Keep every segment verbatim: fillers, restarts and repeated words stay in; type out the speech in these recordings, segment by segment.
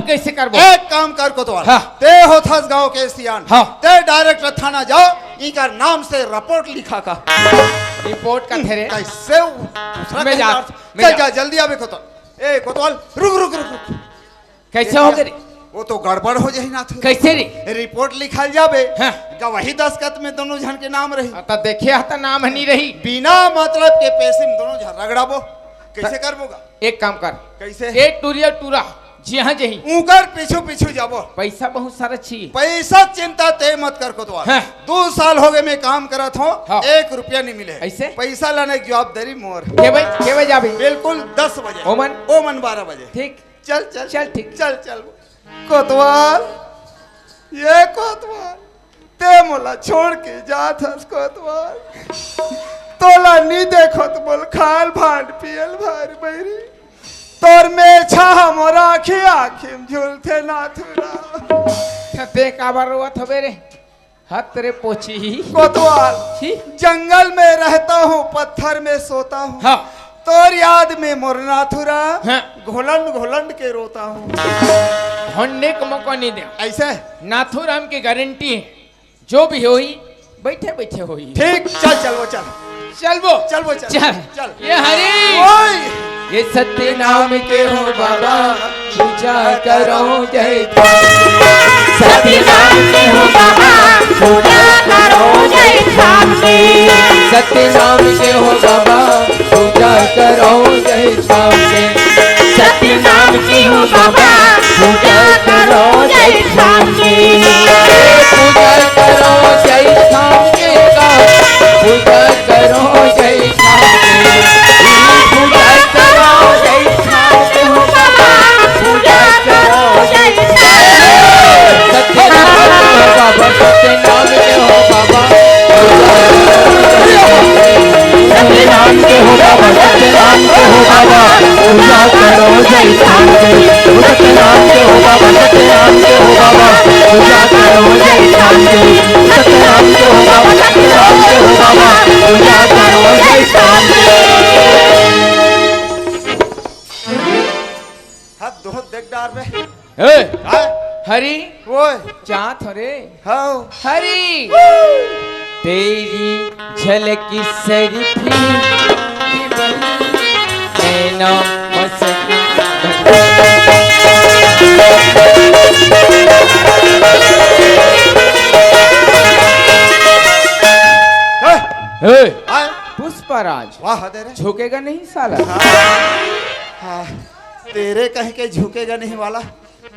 कइसे करबो? एक काम कर कोतवाल, हाँ। ते होथस गांव के सियान, हाँ। ते direct थाना जा, इकर नाम से report लिखा का। Report का थे रे? कैसे उ-, दूसरा मैं कहीं जा, बात। मैं चल जा। जा, जल्दी आबे कोतवाल। ए कोतवाल, रुक, रुक, रुक, रुक। कैसे हो गए रे? वो तो गड़बड़ हो जाही नाथू। कैसे रे? Report लिखल जाबे, हाँ। गवाही दस्तखत में दोनों झन के नाम रही। हाँ, त देखे हा त नाम ह नहीं रही। बिना मतलब के पैसे में दोनों झन रगड़ाबो। कैसे त-, करबो गा? एक काम कर। कैसे? एक टूरिया टूरा, जिहाँ जही। उकर पीछू पीछू जाबो। पैसा बहुत सारा चाहिए। पैसा चिंता ते मत कर कोतवाल। हाँ। दो साल हो गए मैं काम करत हूँ, हाँ। एक रुपया नहीं मिले। ऐसे? पैसा लाने की जवाबदारी मोर। के बजे, के बजे जाबे? बिल्कुल दस बजे। ओमन? ओमन बारह बजे। ठीक। चल, चल। चल, ठीक। चल, चल। कोतवाल, ये कोतवाल, ते मोला छोड़ के जात हस कोतवाल। तोला नी देखो त मोल खाल भांड पियल भार बैरी। तोर मेछा ह मोर आँखी, आँखी में झूलथे नाथुरा। ते काबर रोवत हबे रे? हत रे पोछी। कोतवाल, छी। जंगल में रहता हूँ, पत्थर में सोता हूँ। हाँ। तोर याद में मोर नाथुरा, हाँ। घोलंड घोलंड के रोता हूँ। होने को मौका नहीं दे। ऐसे? नाथुराम की गारंटी है, जो भी होई, बैठे बैठे होई। ठीक, चल, चल, वो चल। चल वो। चल वो चल। चल। चल। ये हरी। ओए। ये सत्य नाम के हो बाबा, पूजा करो जय। सत्य नाम के हो बाबा, पूजा करो जय। सत्य नाम के हो बाबा, पूजा करो जय। सत्य नाम के हो बाबा, पूजा करो जय। पूजा करो जय। पूजा करो जय। पूजा करो जय। पूजा करो जय। सत्य नाम के हो बाबा, सत्य नाम के हो बाबा। सत्य नाम के हो बाबा, सत्य नाम के हो बाबा। पूजा करो जय शांति। सत्य नाम के हो बाबा, सत्य नाम के हो बाबा। पूजा करो जय शांति। सत्य नाम के हो बाबा, सत्य नाम के हो बाबा। पूजा करो जय शांति। हाथ धो देख डार में। ए, हाँ? हरी, ओए। चाहत हो रे? हाँ। हरी, तेरी झलक सरफी, नैना मसक। ए, ए, हाँ? पुष्पराज, वाह दे रे। झुकेगा नहीं साला। हाँ, हाँ, तेरे कहीं के झुकेगा नहीं वाला।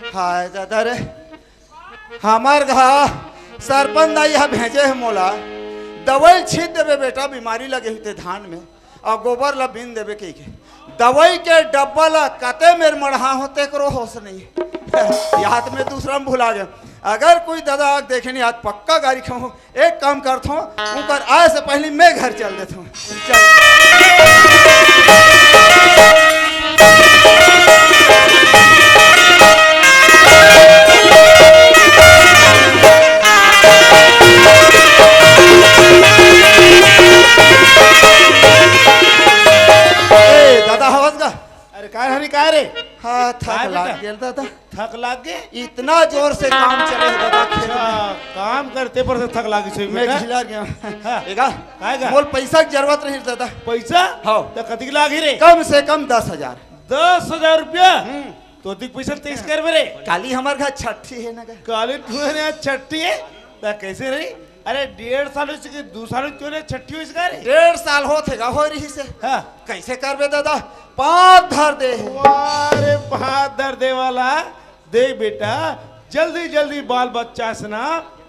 हाय दादा रे, हमर घा सरपंच दाई ह भेजे हे मोला, दवाई छीट देबे बेटा, बीमारी लगे हुई ते धान में, अउ गोबर ला बीन देबे कहिके। दवाई के डब्बा ला कते मेर मढ़ा हो, तेकरो होश नहीं। याद में दूसरा में भुला गए। अगर कोई दादा आग देखे नहीं, आज पक्का गारी खाऊं। एक काम करथों, उकर आए से पहले मैं घर चल देथों। चल। ए, दादा हवस गा? अरे, काय हरी, काय रे? हाँ, थक काय लाग बेटा? गेल दादा। थक लाग गे? इतना जोर से काम चले हे दादा खेत में। अच्छा, काम करते पर से थक लाग गे मैं बेटा। झिलर गया। हाँ। एगा, काय का? मोल पैसा के जरूरत रही दादा। पैसा? हाँ। तो कतिक लागी रे? कम से कम दस हजार। दस हजार रुपया? हम्म। तो अधिक पैसा तेईस कर मेरे। काली हमार घर छठी है ना का? काली तुम्हारे यहाँ छठी है? तो कैसे रही? अरे, डेढ़ साल होइस के दू साल होइस, क्यों रे, छठी होइस का रे? डेढ़ साल होत हे गा, हो रही से। हाँ। कैसे करबे दादा? पाँव धर दे हे। वाह रे, पाँव धर दे वाला। देख बेटा, जल्दी जल्दी बाल बच्चा से ना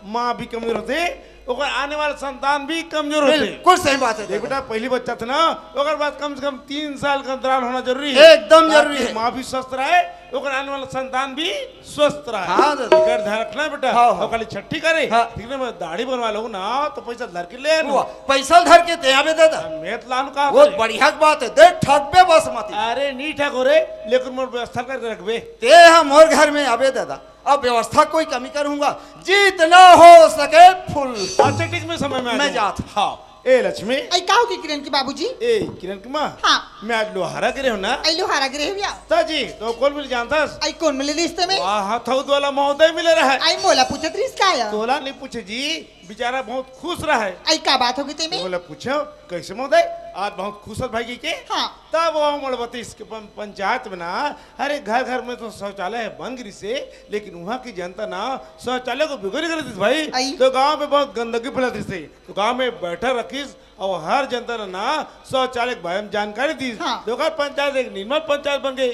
माँ भी कमजोर होथे, ओकर आने वाला संतान भी कमजोर होथे। बिल्कुल सही बात है देख दादा। बेटा, पहली बच्चा थे ना, ओकर बाद कम से कम तीन साल का अंतराल होना जरूरी है। एकदम जरूरी ताकि है। माँ भी स्वस्थ रहे, ओकर आने वाला संतान भी स्वस्थ रहे। हाँ, दादा। एकर ध्यान रखना बेटा। हाँ, हाँ। अउ काली छठी करे, हाँ। ठीक ना, मैं दाढ़ी बनवा लूँ ना, तो पैसा धर के ले आनू। वाह, पैसा धर के दे आबे दादा। मैं तो लानू कहाँ वो से? बढ़िया के बात है, देख ठगबे बस मती। अरे, नहीं ठगो रे, लेकिन मोर व्यवस्था करके रखबे। ते ह मोर घर में आबे दादा, अब व्यवस्था कोई कमी करूंगा, जितना हो सके फुल। अच्छा, ठीक, मैं समय में आ मैं जाऊंगा। जात। हाँ। ए लक्ष्मी। आई का होगे किरण के बाबूजी? ए किरण के माँ। हाँ। मैं आज लोहारा गे रहेंव ना। आई लोहारा गे रहे भैया। त जी, तो कोन मिले जानथस? आई कोन मिले रिहिस ते में? वाह, हथौद वाला महोदय मिले रहे। आई मोला पूछत रिहिस का या? तोला नहीं पूछे जी, बेचारा बहुत खुश रहे। आई का बात होगे ते में? मोला पूछेंव, कइसे महोदय? आज बहुत खुश हस भाई कहिके। हाँ। तब वो मोला बतिस के पं-, पंचायत में ना, अरे घर घर में तो शौचालय बन गे रिहिसे, लेकिन उहाँ के जनता ना शौचालय को बिगड़ कर दिस भाई। आई। तो गांव में बहुत गंदगी फैला दिस। तो गांव में बैठक रखिस अउ हर जनता ल ना शौचालय के बारे में जानकारी दीस। हाँ। तो ओकर पंचायत एक निर्मल पंचायत बन गे,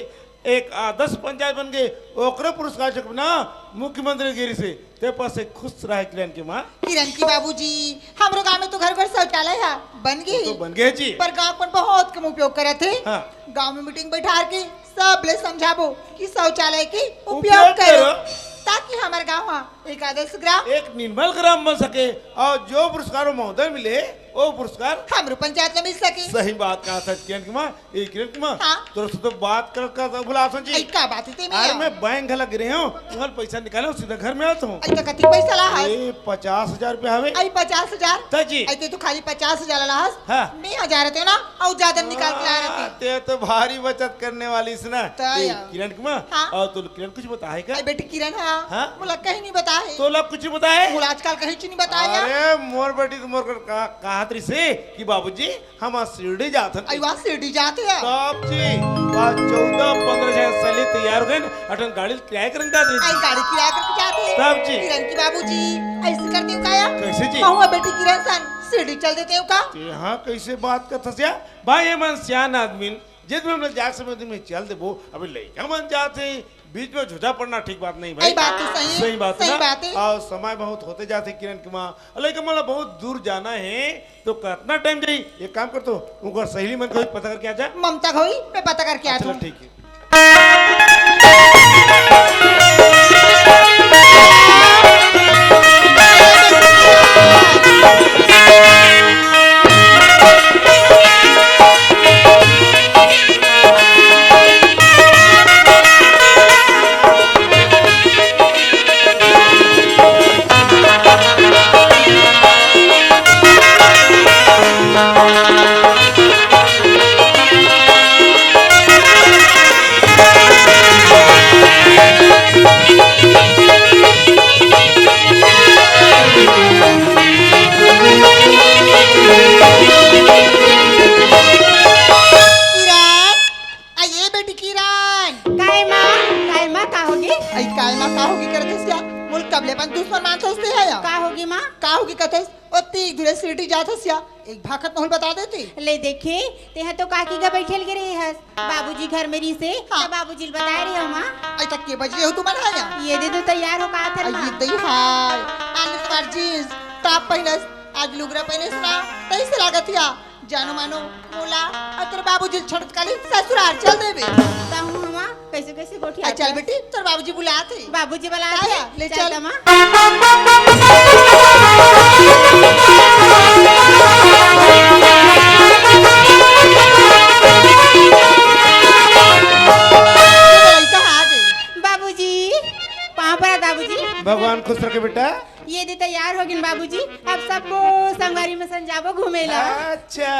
एक आदर्श पंचायत बन गे, ओकरे पुरस्कार चक ना मुख्यमंत्री गे रिहिसे। ते पास से खुश रहे किरण के माँ। किरण के बाबूजी, हमरो गांव में तो घर घर शौचालय है, बन गे। वो तो बन गे जी। पर गांव के मन बहुत कम उपयोग करत हे। हाँ। गांव में मीटिंग बैठार के सबले समझाबो कि शौचालय के उपयोग उपयोग करो, करो। ताकि हमर गांव हा एक आदर्श ग्राम, एक निर्मल ग्राम बन सके। अउ जो पुरस्कार वो महोदय मिले, वो पुरस्कार हमरो पंचायत ला मिल सके। सही बात कहा था किरण की माँ। ए किरण की माँ, हाँ। तोर से तो बात कर कर भुला सोची। आई का बात हे ते में? अरे मैं बैंक घला गे रहेंव, उहाँ ले पैसा निकालेंव, सीधा घर में आत हंव। आई त कतिक पैसा ला हस? ए पचास हजार रुपया हवे। आई पचास हजार? त जी। आई ते तो खाली पचास हजार ला हस। हाँ। मैं हजार रहते ना, अउ ज्यादा निकाल के लाय रहते। हाँ, ते तो भारी बचत करने वाली हस ना। त ए, या। किरण की माँ, हाँ। अउ तोला किरण कुछ बताए का? अरे बेटी किरण, हाँ। हाँ? मोला कहीं नहीं बताए। तोला कुछ बताए? मोला आजकल कहीं नहीं बताए ना। अरे मोर बेटी तो मोर कर कहा, कहा रिहिसे कि बाबूजी हम आज शिरडी जात हन। आई वाह, शिरडी जात हे। तब जी, आज चौदह पंद्रह झन सली तैयार हो गे, अठन गाड़ी किराया करन जात रही। आई गाड़ी किराया करके जात हे। तब जी। किरण के बाबूजी, ऐसे कर देव का या? कैसे जी? महूँ बेटी किरण सन शिरडी चल देतेंव का? ते हाँ कैसे बात करथस या? भाई, ये मन सियान आदमी, जिद में हमने जाए समय दिन में चल देबो, अभी लइका मन जात हे, बीच में झोझा पड़ना ठीक बात नहीं भाई। सही बात हे, सही, सही बात हे सही ना? बात हे। अउ समय बहुत होते जात हे किरण के माँ, अउ लइका मन ला बहुत दूर जाना हे, तो कतना टाइम जाही? एक काम कर तो, उनकर सहेली मन के पता करके आ जा। ममता के होही, मैं पता करके आ जाहूँ। ठीक हे। किरण, आ ये बेटी किरण। काय माँ? काय माँ, का होगे? आई काय माँ, का होगे करत हस या? मोला कब ले अपन दुश्मन मानथस ते हा या? का होगे माँ? का होगे कथस? ओ तीक धुरे सिटी जात हस या? एक भाखत महूँ ल बता देते। ले देखे, तेहा तो काकी का बैठे ल गे रहे हस। बाबूजी घर में रिहिसे, हाँ। त बाबूजी ल बताए रहे हो माँ। आई तक के बजे हो तुमन हा या? ये दे दो तैयार हो का थन आई माँ। ये दई हाय। आज तुम्हार जींस, टॉप पहिनस, आज लुगरा पहिनस ना, तइसे लागत या। जानो मानो, मोला अउ तोर बाबूजी ल छोड़त काली ससुराल चल देबे। ताहू हमा कैसे कैसे गोठिया आ, चल बेटी, तोर बाबूजी बुलात हे। बाबूजी बुलात हे। ले चल। चल। बाबूजी, पाँव परत बाबूजी। भगवान खुश रखे बेटा। ये दे तैयार हो गिन बाबूजी, अब सबो संगवारी में सन जाबो घूमे ला। अच्छा,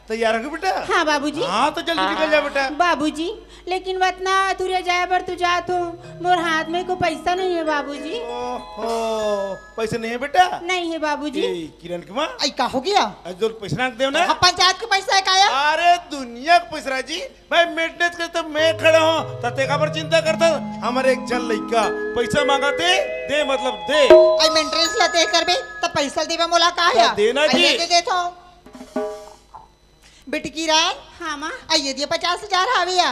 तैयार हो गई बेटा? हाँ बाबूजी। हाँ, तो जल्दी निकल जा बेटा। बाबूजी, लेकिन वतना दूरिया जाए बर तू जात हो, मोर हाथ में को पैसा नहीं है बाबूजी। ओहो, पैसा नहीं है बेटा? नहीं है बाबूजी। ए, किरण के माँ। आई का हो गया? आज जो पैसा ना देव ना। हाँ, पंचायत के पैसा है का या? अरे दुनिया के पैसा जी, भाई, मेंटेनेंस करे तो मैं खड़ा हूँ, त ते काबर चिंता करता? हमर एक झन लइका पैसा मांगत हे, दे मतलब दे। आई मेंटेनेंस ला ते करबे, त पैसा देबे मोला का या? देना जी। दे देथो। बेटी किरण। हाँ माँ। आई ये दिया पचास हजार हावे या।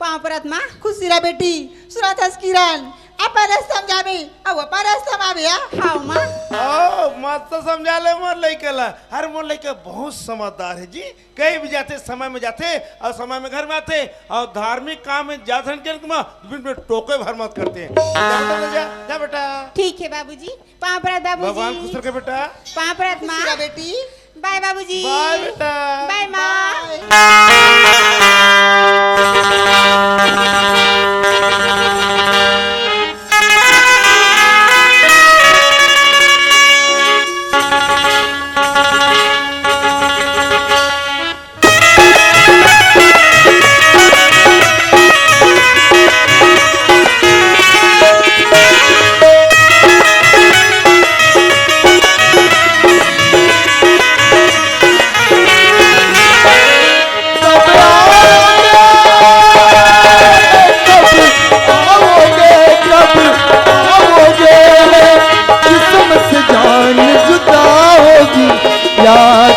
पाँव परत माँ। खुशी रह बेटी। सुनत हस किरण, अपन रास्ता में जाबे, अउ अपन रास्ता में आबे या। हाँ माँ। ओ, मस्त समझा ले मोर लइका ला। अरे मोर लइका बहुत समझदार है जी। कहीं भी जाथे, समय में जाथे अउ समय में घर में आथे अउ धार्मिक काम में जाथन के मा बिन में टोके भर मत करथे। जा बेटा, जा, जा बेटा। ठीक है बाबूजी, पाँव परत बाबूजी। भगवान खुश रखे बेटा। पाँव परत माँ। खुश रह बेटी। बाय बाबूजी। बाय बेटा। बाय माँ। बाय।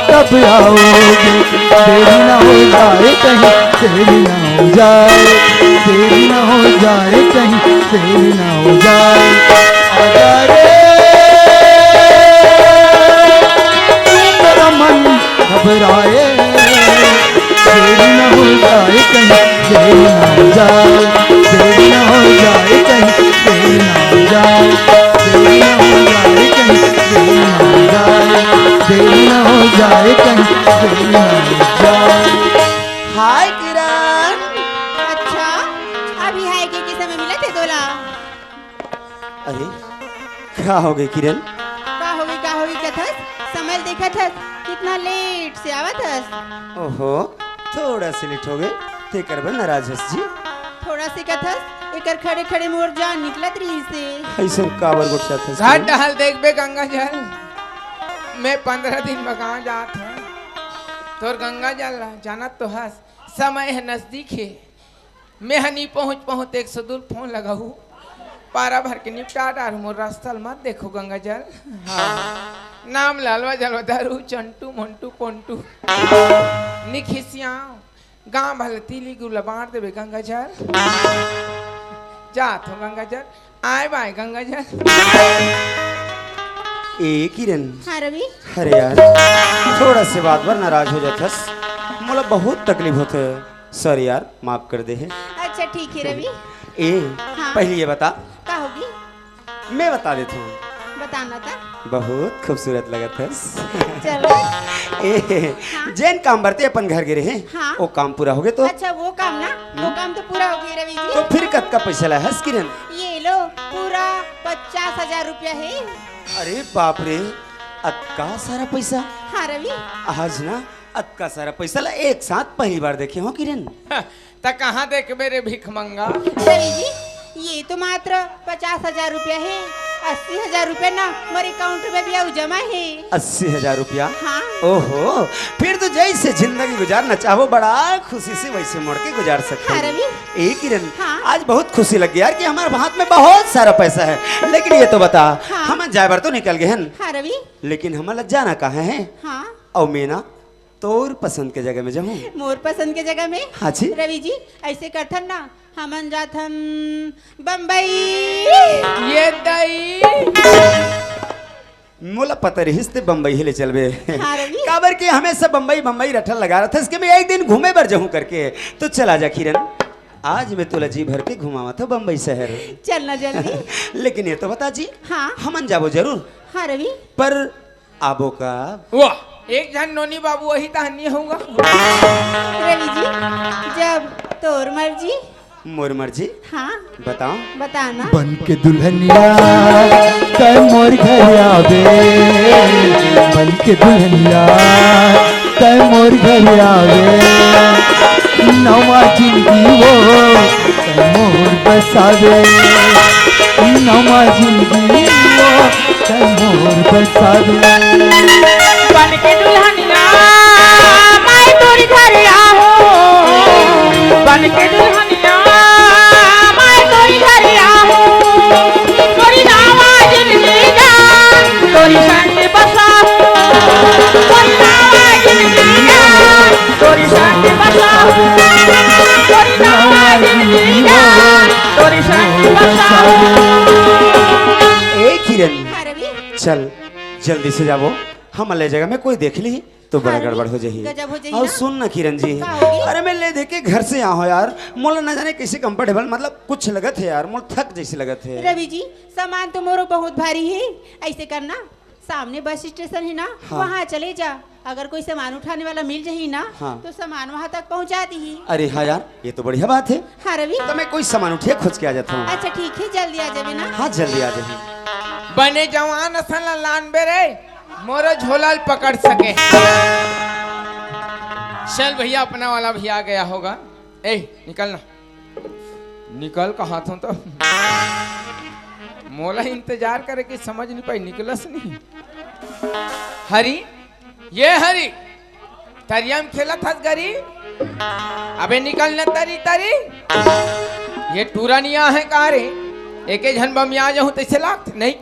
कब आओगे? देरी ना हो जाए कहीं, देरी ना हो जाए, देरी ना हो जाए कहीं, देरी ना हो जाए। आजा रे, मेरा मन घबराए, देरी ना हो जाए कहीं, देरी ना हो जाए, देरी ना हो जाए कहीं, देरी ना हो जाए, देरी ना हो जाए कहीं, देरी ना हो जाए, देरी ना हो जाए कहीं, देरी ना हो जाए। हाय किरण। अच्छा, अभी हाय के, के समय मिलत हे तोला? अरे, का हो गे किरण? का हो गे, का हो गे कथस? समय ल देखत हस, कितना लेट से आवत हस। ओहो, थोड़ा से लेट हो गे, तेकर बर नाराज हस जी। थोड़ा से कथस, एकर खड़े खड़े मोर जान निकलत रहिस हे। अइसन काबर गोठियाथस घर किरण? डहल देखबे गंगा जल, मैं पंद्रह दिन म गाँव जात हँव। तोर गंगा जल ला जानत तो हस, समय ह नजदीक हे। मैं ह नी पहुँच पाहूँ त एक सौ दू ल फोन लगाहूँ, पारा भर के निपटा डारहूँ, मोर रस्ता ल मत देखो गंगा जल। हाँ। नाम ल अलवा जलवा धरहूँ, चंटू, मोंटू, पोंटू। नी खिसियाव, गाँव भर ल तीली गुर ल बाँट देबे गंगा जल। जात हँव गंगा जल, आय बाय गंगा जल। ए किरण। हाँ रवि। अरे यार, थोड़ा से बात बर नाराज हो जाथस, मोला बहुत तकलीफ होथे। सॉरी यार, माफ कर दे हे। अच्छा ठीक हे रवि। ए, हाँ। पहली ये बता। का होगे? मैं बता देत हँव। बताना था। बहुत खूबसूरत लगत हस। चलो। ए, हाँ। जेन काम बर ते अपन घर गे रहे, हाँ। वो काम पूरा हो गे तो? अच्छा, वो काम ना, वो काम तो पूरा हो गे रवि जी। तो फिर कतका पैसा लाए हस किरण? ये लो, पूरा पचास हजार रुपया हे। अरे बाप रे, अतका सारा पैसा? हाँ रवि। आज ना अतका सारा पैसा ला एक साथ पहली बार देखे हँव किरण। त कहाँ देखबे रे भिखमंगा? रवि जी, ये तो मात्र पचास हजार रुपया हे, अस्सी हजार रुपया ना मोर account में भी अउ जमा हे। अस्सी हजार रुपया? हाँ। ओहो, फिर तो जैसे जिंदगी गुजारना चाहो, बड़ा खुशी से वैसे मोड़ के गुजार सकते हो। हाँ रवि। ए किरण, हाँ। आज बहुत खुशी लग गई यार कि हमारे हाथ में बहुत सारा पैसा है, लेकिन ये तो बता, हाँ। हम जाए बर तो निकल गए हैं, हाँ रवि। लेकिन हमन ला जाना कहाँ है? हाँ। अउ मैं ना तोर पसंद के जगह में जाहूँ। मोर पसंद के जगह में? हाँ जी। रवि जी, ऐसे करथन ना, हमन जाथन बम्बई। ये दई। मोला पता रहिस ते बम्बई ही ले चलबे। हाँ रवि। काबर के हमेशा बम्बई, बम्बई रट्ठा लगा रथस कि मैं एक दिन घूमे बर जाहूँ करके। तो चल आजा किरण, आज मैं तोला जी भर के घुमावत हँव बम्बई शहर। चल ना जल्दी। लेकिन ये तो बता जी, हाँ। हमन जाबो जरूर। हाँ रवि। पर आबो का? वाह, एक झन नोनी बाबू वही तहन नहीं होगा। रवि जी, जब तोर मर्जी। मोर मर्जी? हाँ। बताओ। बताना। बन के दुल्हनिया तै मोर घर आवे, बन के दुल्हनिया तै मोर घर आवे, नवा जिंदगी वो तै मोर बसावे, नवा जिंदगी वो तै मोर बसावे। बन के दुल्हनिया मैं तोर घर आहूँ, बन के दुल्हनिया मैं तोर घर आहूँ, तोरी नवा जिंदगी जान तोरी संग बसाहूँ, तोरी नवा जिंदगी जान तोरी संग बसाहूँ, तोरी नवा जिंदगी जान तोरी संग बसाहूँ। ए किरण, हाँ रवि। चल जल्दी से जाबो, हमन ला ए जगह में कोई देख लिही तो बड़ा हाँ, गड़बड़ हो जाही। गजब हो जाही अउ ना। सुन ना किरण जी, का होगे? अरे मैं ले दे के घर से आए हँव यार, मोला न जाने कैसे comfortable, मतलब कुछ लगत हे यार, मोला थक जैसे लगत हे। रवि जी, सामान तो मोरो बहुत भारी हे, ऐसे करना, सामने बस स्टेशन हे ना, हाँ। वहाँ चले जा, अगर कोई सामान उठाने वाला मिल जाही ना, हाँ। तो सामान वहाँ तक पहुँचा दिही। अरे हाँ यार, ये तो बढ़िया बात हे। हाँ रवि। तो मैं कोई सामान उठिया खोज के आ जाता हूँ। अच्छा ठीक हे, जल्दी आ जाबे ना। हाँ, जल्दी आ जाही। बने जवान असन ला लानबे रे, मोरो झोला ल पकड़ सके। चल भैया, अपना वाला भी आ गया होगा। ए, निकल ना। निकल कहा था तो। मोला इंतजार करे कि समझ नहीं पाई, निकलस नहीं। हरी, ये हरी, तरिया में खेलत हस गरी? अबे निकल न तरी, तरी। ये टूरा नहीं आहे का रे? एके झन बम आ जाहूं तैसे लागत नहीं।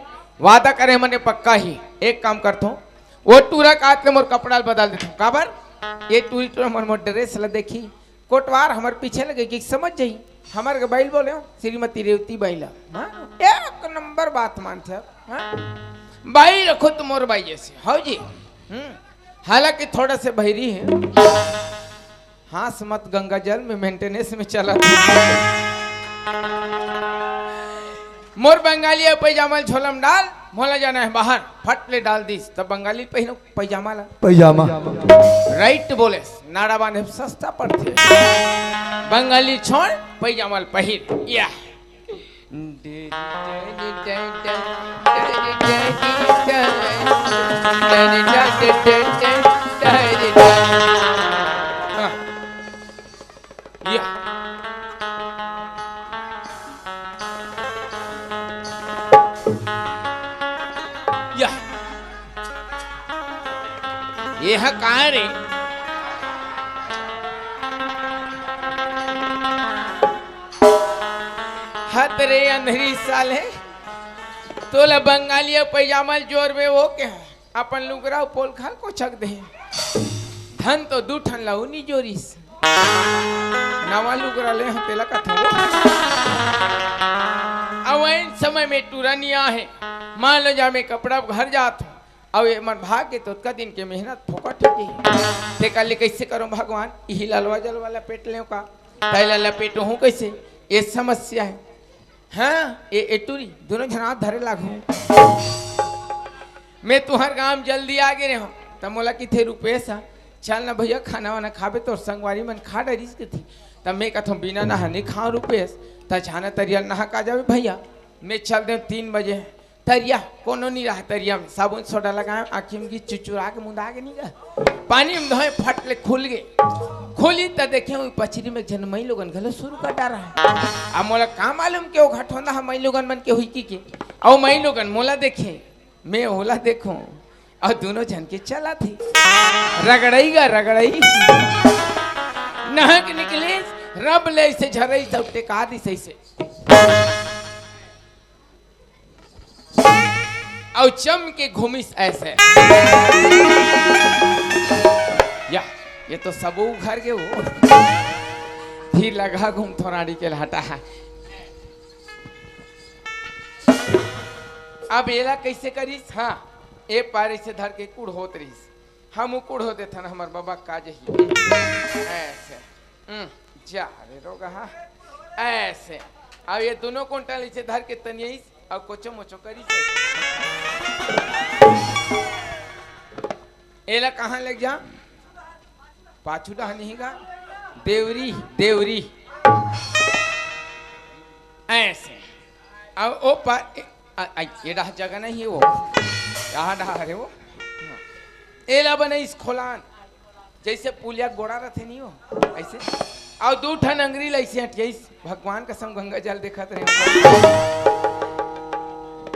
वादा करे मने पक्का ही। एक काम करथो, वो टूरा काट ले मोर कपड़ा ल बदल देथों। काबर? ये टूरी टूरा मोर, मोर ड्रेस ल देखी, कोटवार हमर पीछे लगे कि समझ जाही। हमर के बाई ल बोले हो, श्रीमती रेवती बाई ल। हाँ? एक नंबर बात मानथे। हाँ? बाई रखो तो मोर बाई जैसे। हव जी। हम्म। हालांकि थोड़ा से बहिरी हे। हाँस मत गंगा जल में maintenance में चलत हे। मोर बंगाली पैजामा ल झोला म डाल, मोला जाना हे बाहर, फट ले डाल दिस, तब बंगाली पहिनो पैजामा ला। पैजामा। Right बोले, नाड़ा बांधे सस्ता पड़थे। बंगाली छोड़, पैजामा ल पहिर, या। हाँ। या। या। ये ह काय रे? हत रे अंधरी साले, तोला बंगाली पैजामा ल जोर में वो के अपन लुगरा अउ पोलखा ल कोचक दे। धन तो दू ठन ला उनी जोरिस। नवा लुगरा ले हं तेला कथों। अउ ऐन समय में टूरा नी आहे। मान लो जा मैं कपड़ा घर जात हों। अउ ये मन भाग के तो ओतका दिन के मेहनत फोकट हो गई। तेकर ले कैसे करों भगवान? इही ललवा जलवा लपेट लें का? तैला लपेटों हूँ कैसे? ये समस्या है। हाँ, ए, ए टूरी, दूनों झन हाथ धरे लागहू। मैं तुंहर गांव जल्दी आ गे रेहेंव, त मोला किथे रूपेश ह, "चल ना भैया, खाना वाना खाबे, तोर संगवारी मन खा डरिस," कथे। त मैं कथों, "बिना नहा नहीं खाओं रूपेश, त जाना तरिया नहा का जाबे भैया, मैं चल देंव तीन बजे।" तरिया, कोनो नी रहा तरिया में, साबुन सोडा लगाएंव, आँखी में की चुचुरा के मुंदा के नी गा। पानी में धोए, फट ले खुल गे। खुली त देखेंव, पचरी में एक झन मई लोगन घलो शुरू कर डारा है। अब मोला का मालूम के ओ घटोंदा ह मई लोगन मन के हुई की के। अउ मई लोगन मोला देखे, मैं ओला देखों, अउ दूनों झन के चलत हे। रगड़ई गा, रगड़ई। नहक निकलिस, रब ले अइसे झरई, सब टेका दिस अइसे। अउ चम के घूमिस ऐसे। या, ये तो सबो घर के हो। फिर लगा घूम थोराड़ी के लाटा है। अब एला कैसे करिस? हाँ, ए पार ऐसे धर के कुड़ होत रहिस। हम कुड़ हो देथन, हमर बाबा का जही। ऐसे। हम्म, जा रे रोगहा। ऐसे। अब ये दूनों कोंटा नीचे धर के तनियस, अब कोचो मोचो करिस। एला कहाँ ले जा? पाछू डहा नहीं गा? देवरी, देवरी। ऐसे। अब ओ पा-, ए, आ, आ, ये डहा जगह नहीं है वो। यहाँ डहा हरे वो। हाँ। एला बनइस खोलान। जैसे पुलिया गोड़ा रथे नहीं हो, ऐसे। अउ दू ठन अंगरी ल ऐसे अंटियस, भगवान कसम गंगा जल देखत रहे।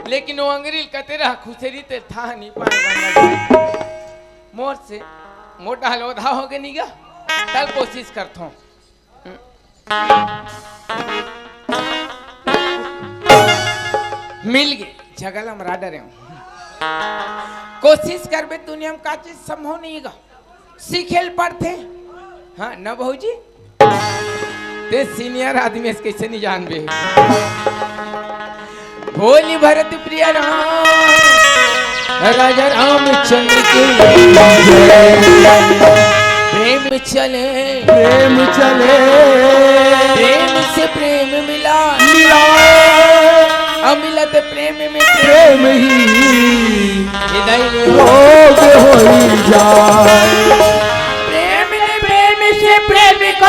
लेकिन वो अंगरी ल कते रहा खुसेरी ते था नहीं पाए गंगा जल। मोर से, मोर डहा ल ओधा हो गे नहीं गा, तब कोशिश करथों। मिल गे, जगह ल मरा डरेंव। कोशिश करबे दुनिया में का चीज संभव नहीं गा। सीखे ल पड़थे। हाँ, न भौजी? ते senior आदमी अस, कैसे नहीं जानबे? बोली भरत प्रिय राम, राजा रामचंद्र की जय। प्रेम चले, प्रेम चले, प्रेम से प्रेम मिला, मिला। अमिलत प्रेम में प्रेम ही हृदय रोग होई जाए। प्रेम ने प्रेम से प्रेम को,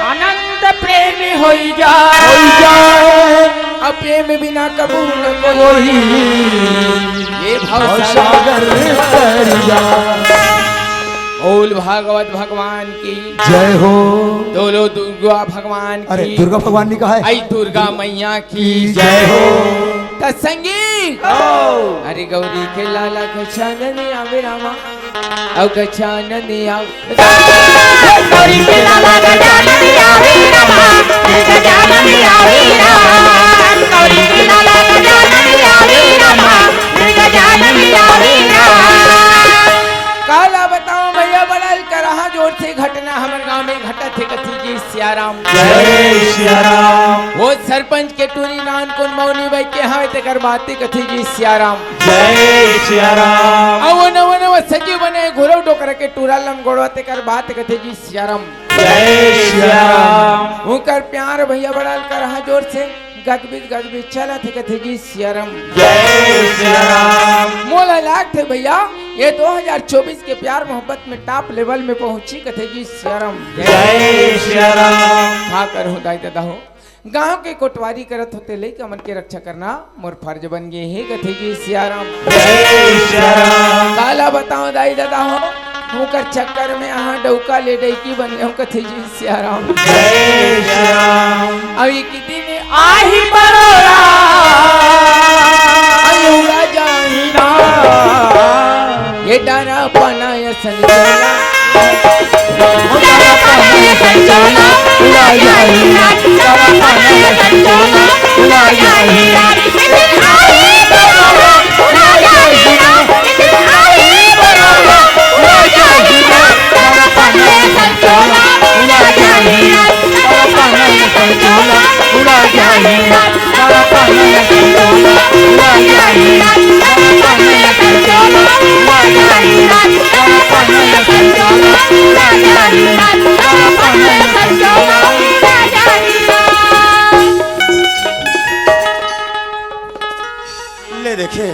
अनंत प्रेम होई जाए। होई जाए। अब प्रेम बिना कबू न कोई। कोई। ये भव भव सागर सागर तर जा। बोल भागवत भगवान की जय हो। बोलो दुर्गा भगवान अरे, की। दुर्गा भगवान ने कहा है। आई दुर्गा मैया की की जय हो। त संगी। ओ। अरे गौरी के लाला के चांदनी आवे रामा। अउ के चांदनी आवे। गौरी के लाला के चांदनी आवे रामा। के चांदनी आवे रामा। गौरी के लाला के चांदनी आवे रामा। काला बताओ भैया, बड़ा करहा जोर से घटना हमर गांव में घटत हे, कथे जी सियाराम। जय सियाराम। वो सरपंच के टूरी नान कोन मौनी बाई के हवे, तेकर बात हे, कथे जी सियाराम। जय सियाराम। अउ नवा नवा सचिव बने घुरव डोकरा के टूरा लंगोड़वा, तेकर बात हे, कथे जी सियाराम। जय सियाराम। उनकर प्यार भैया बड़ा करहा जोर से गदबिद गदबिद चलत हे, कथे जी सियाराम। जय सियाराम। मोला लागथे भैया, ये दो हज़ार चौबीस के प्यार मोहब्बत में top level में पहुंची, कथे जी सियाराम। जय सियाराम। का करहूं दाई ददा हो, गांव के कोटवारी करत होते लइका मन के रक्षा करना मोर फर्ज बन गे हे, कथे जी सियाराम। जय सियाराम। काला बताओ दाई ददा हो, ओकर चक्कर में आहा डौका ले डैकी बन गेंव, कथे जी सियाराम। जय सियाराम। अउ एक दिन आही बरोरा, अउ उड़ा जाही ना। ये डरा पना असन चोला। ले देखे,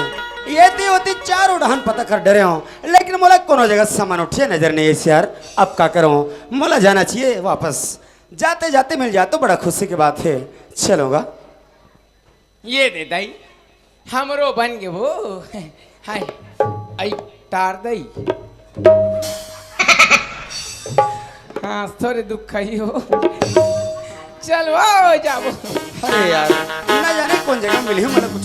ये ती ओती चारों डहन पता कर डरे हों, लेकिन मोला कोनो जगह समान उठे नजर नहीं आइस यार। अब का करों, मोला जाना चाहिए वापस। जाते जाते मिल जाए तो बड़ा खुशी की बात हे। चलोगा? ये दे दाई, हमरो बन गे वो। हाय, आई टार दई। हाँ, थोरे दुख ही हो। चल, वाह, जाबो। अरे यार, ना जाने कोन जगह मिली हो, मतलब कुछ।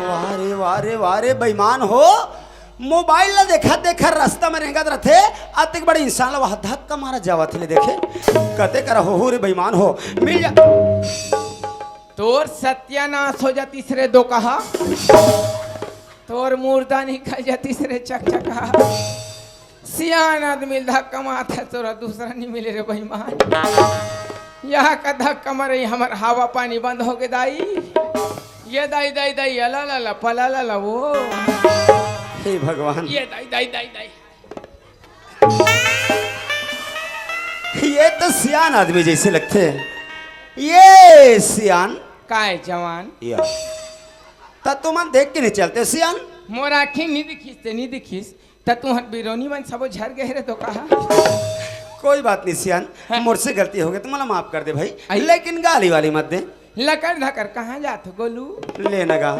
वाह रे, वाह रे, वाह रे, बेईमान हो। मोबाइल ला देखत देखत रास्ता में रेंगत रथे, अतेक बड़े इंसान ला वहाँ धक्का मारा जावत हे, ले देखे। कते करा हो, हो रे बेईमान हो, मिल जा। तोर सत्यानाश हो जातिस रे दोकहा, तोर मुर्दा निकल जातिस रे चकचकहा। सियान आदमी ला धक्का मारत हे, तोला दूसरा नहीं मिले रे बेईमान। यहाँ का धक्का मारे, हमर हवा पानी बंद हो गे दाई। ये दाई, दाई, दाई, अला ला ला, पला ला ला, वो। हे भगवान। ये दाई, दाई, दाई, दाई। ये तो सियान आदमी जैसे लगथे। ये सियान। काय जवान? या। त तुमन देख के नहीं चलते सियान? मोर आँखी नहीं दिखिस ते नहीं दिखिस, त तुहर बिरोनी मन सबो झर गए रे तो कहा। कोई बात नहीं सियान, हाँ। मोर से गलती हो गई, त मोला माफ कर दे भाई, आई। लेकिन गाली वाली मत दे। लकर धकर कहाँ जात हो गोलू? ले नगा,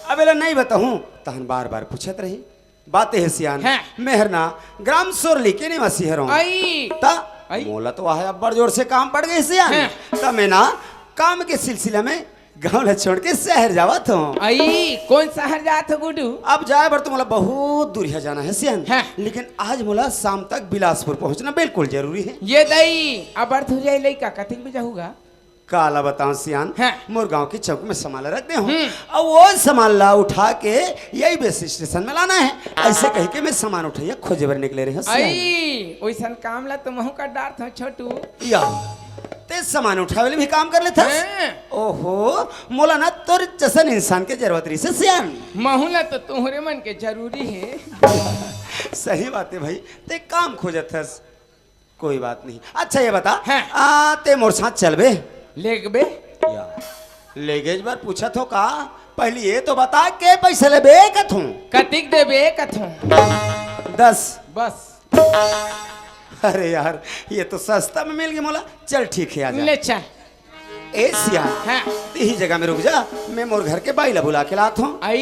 अब एला नहीं बताहूँ, तहन बार बार पूछत रही। बात हे सियान, हाँ। मेहर ना ग्राम सोरली के निवासी हरों। आई। त आई। मोला तो वहाँ अब्बड़ जोर से काम पड़ गए सियान। हाँ। त मैं ना काम के सिलसिला में गाँव ला छोड़ के शहर जावत हों। आई, कोन शहर जात हो गुड्डू? अब जाए बर तो मोला बहुत दूरिहा जाना हे सियान। हाँ। लेकिन आज मोला शाम तक बिलासपुर पहुँचना बिल्कुल जरूरी हे। ये दाई, अब्बड़ दूरिहा लइका कतिक बजे जाहूगा? काला बताओं सियान, हाँ। मोर गाँव के चौक में सामान ला रख दे हों। हम्म। अउ वो सामान ला उठा के यही बस स्टेशन में लाना हे। ऐसे कह के मैं सामान उठइया खोजे बर निकले रहे हों सियान। आई, ओइसन काम ला तो महूँ कर डारत हों छोटू। या, ते सामान उठावे ले भी काम कर लेथस? हाँ। ओहो, मोला ना तोर जैसन इंसान के जरूरत रहिसे सियान। महूँ ला तो तुहरे मन के जरूरी हे। सही बात हे भाई, ते काम खोजत हस। कोई बात नहीं। अच्छा ये बता, हाँ। आ, ते मोर साथ चलबे? लेगबे? या। लेगेज बर पूछत हों का? पहली ये तो बता के पैसा लेबे कथों? कतिक देबे कथों? दस। बस। अरे यार, ये तो सस्ता में मिल गे मोला। चल ठीक हे, आ जा। ले चल। ए सियान, हाँ। इही जगह में रुक जा, मैं मोर घर के बाई ला बुला के लात हों। आई।